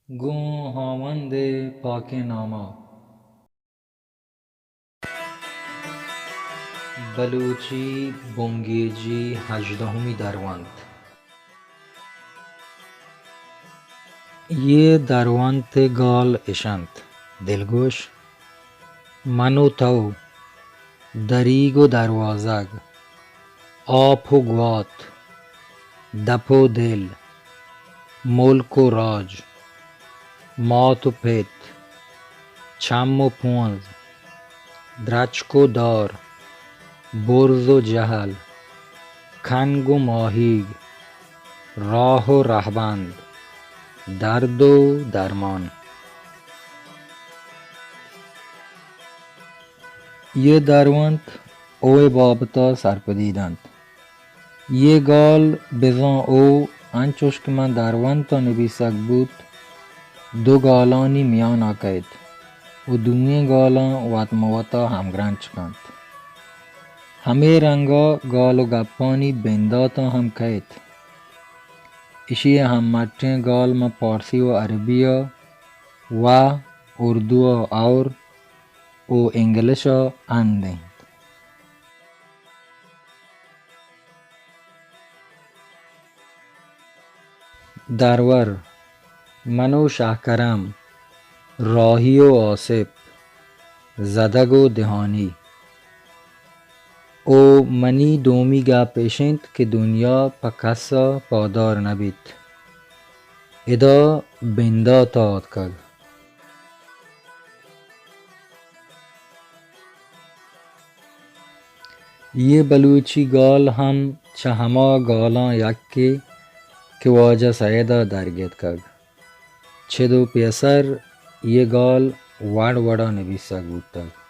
گوں ہاوند ءِ پاکیں نام ءَ۔ بلوچی بنگیجی ہژدہمی درونت۔ اے درونت ءِ گال اِش اَنت: دلگوش، من ءُ تو، دریگ ءُ دروازگ، آپ ءُ گوات، دپ ءُ دل، ملک ءُ راج، مات ءُ پت، چم ءُ پونز، درچک ءُ دار، برز ءُ جہل، کنگ ءُ ماہیگ، راہ ءُ رہبند، درد ءُ درمان۔ اے درونت او ءِ بابت ءَ سرپدی دنت۔ اے گال بزاں او، انچوش کہ من درونت ءَ نبیسگ بوت، دو گالانی میان ءَ کئیت ءُ دوئیں گالاں وت مہ وت ءَ ہمگرنچ کنت۔ ہمے رنگ ءَ گال ءُ گپانی بنداتاں ہم کئیت۔ ایشی ءِ ہممٹیں گال ماں پارسی ءُ عربی ءَ وا، اردو ءَ اور ءُ انگلش ءَ اند اِنت۔ درور، من ءُ شاہ کرم، راہی ءُ آصف، زدگ ءُ دہانی۔ ءُ منی دومی گپ اِش اِنت کہ دنیا پہ کس ءَ پادار نہ بیت۔ ادا بندات ءَ آتکگ۔ اے بلوچی گال ہم چہ ہما گالاں یکے کہ واجہ سید ءَ درگیتکگ۔ چد ءُ پیسر اے گال وڑ وڑ ءَ نبیسگ بوتگ۔